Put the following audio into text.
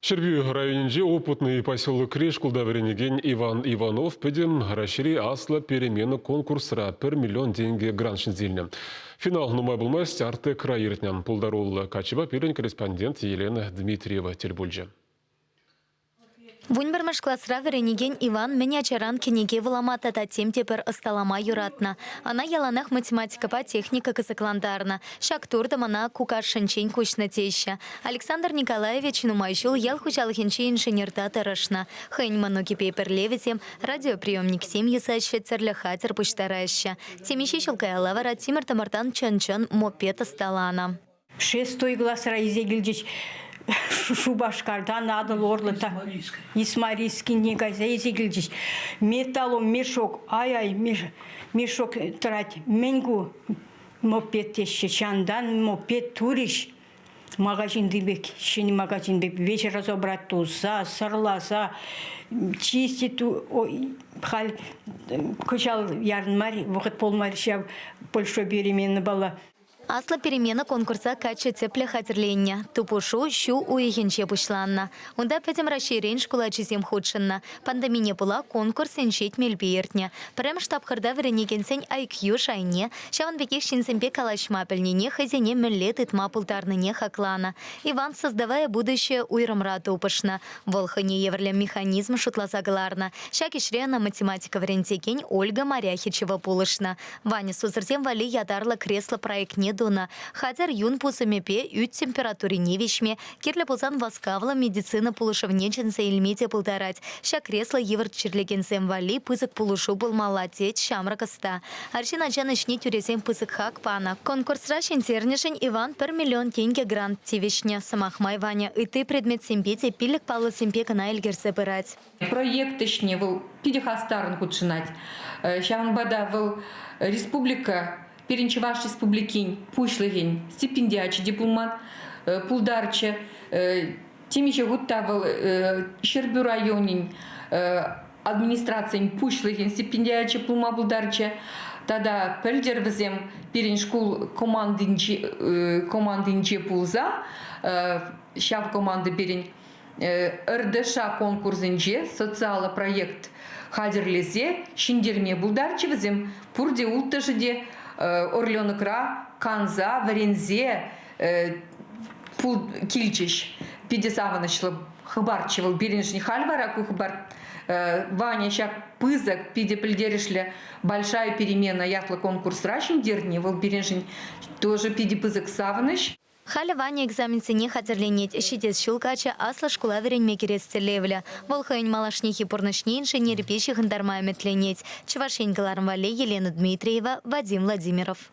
Ҫӗрпӳ районӗнчи Опытный поселокри шкулта вӗренекен Иван Иванов пӗтӗм Раҫҫейри аслӑ перемена конкурсра пӗр миллион тенкӗ грант ҫӗнсе илнӗ. Финал нумай пулмасть Артекра иртнӗ. Пултаруллӑ каччӑпа пирӗн корреспондент Елена Дмитриева тӗл пулчӗ. Вунпӗрмӗш класра вӗренекен Иван мӗн ачаран кӗнеке вулама тата тем те пӗр ӑсталама юратнӑ. Ӑна яланах математикӑпа техника кӑсӑклантарнӑ. Ҫак туртӑм ӑна кукашшӗнчен куҫнӑ теҫҫӗ. Александр Николаевич нумай ҫул ял хуҫалӑхӗнче инженерта тӑрӑшнӑ. Хӑйӗн мӑнукӗпе пӗрле вӗсем радиоприемниксем юсаҫҫӗ, тӗрлӗ хатӗр пуҫтараҫҫӗ. Темиҫе ҫул каялла вара тимӗр-тӑмӑртан чӑн-чӑн мопед ӑсталанӑ. Шестой класра илсе килчӗҫ Шупашкартан Атӑл урлӑ та Исмарискине кайса илсе килчӗҫ. Металлом мешок, ай-ай, мешок тӑрать. Мӗн ку? Мопед теҫҫӗ. Ҫантан мопед турӗҫ. Магазинти пек, ҫӗнӗ магазин пек вечер разобрать туса, сӑрласа, чистить халь кӑҫал ярӑнмарь, вӑхӑт пулмарь ҫав большой перемена была. Аслӑ перемена конкурса каччӑ тӗплӗ хатӗрленнӗ. Тупӑшу ҫу уйӑхӗнче пуҫланнӑ. Унта Пӗтӗм Раҫҫейрен шкул ачисем хутшӑннӑ. Пандемине пула конкурс инҫет мелпе иртнӗ. Пӗрремӗш тапхӑрта вӗренекенсен IQ шайне, ҫавӑн пекех ҫынсемпе калаҫма пӗлнине, хӑйсене мӗнле тытма пултарнине хакланӑ. Иван «Создавая будущее» уйрӑмра тупӑшнӑ. Вӑл хӑйне евӗрлӗ механизм шутласа кӑларнӑ. Ҫак ӗҫре ӑна математика вӗрентекен Ольга Моряхичева пулӑшнӑ. Ваня сусӑрсем валли ятарлӑ кресло проектне тунӑ. Хатӗр юн пусӑмӗпе ӳт температурине виҫме, кирлӗ пулсан васкавлӑ медицина пулӑшӑвне чӗнсе илме те пултарать. Ҫак кресло йывӑр чирлекенсем валли пысӑк пулӑшу пулмалла, тет ҫамрӑк ӑста. Арҫын ачан ӗҫне тӳресем пысӑк хак панӑ. Конкурсра ҫӗнтернӗшӗн Иван пӗр миллион тенкӗ грант тивӗҫнӗ. Сӑмах май, Ваня ытти предметсемпе те пилӗк паллӑсемпе кӑна ӗлкӗрсе пырать. Проект ӗҫне вӑл питӗ хастаррӑн хутшӑнать. Ҫавӑнпа та вӑл республика, пирӗн Чӑваш Республикин Пуҫлӑхӗн стипендиачӗ те пулман, пултарчӗ. Темиҫе хут та вӑл Ҫӗрпӳ районӗн администрацийӗн пуҫлӑхӗн стипендиачӗ пулма пултарчӗ. Тата пӗлтӗр вӗсем пирӗн шкул командинче, командинче пулса ҫав команда пирӗн РДШ конкурсӗнче социаллӑ проект хатӗрлесе ҫӗнтерме пултарчӗ вӗсем. Пурте улттӑшӗ те Орленокра канса, вӗренсе килчӗҫ. Питӗ савӑнӑҫлӑ хыпарччӗ вӑл пирӗншӗн. Халь вара ку хыпар Ваня ҫак пысӑк, питӗ пӗлтерӗшлӗ «Большая перемена» ятлӑ конкурсра ҫӗнтерни вӑл пирӗншӗн тоже питӗ пысӑк савӑнӑҫ. Халӗ Ваня экзаменсене хатӗрленет. Ҫитес ҫул каччӑ аслӑ шкула вӗренме кӗрес тӗллевлӗ. Вӑл хӑйӗн малашнехи пурнӑҫне инженерипе ҫыхӑнтарма ӗмӗтленет. Чӑваш Ен кӑларӑм валли Елена Дмитриева, Вадим Владимиров.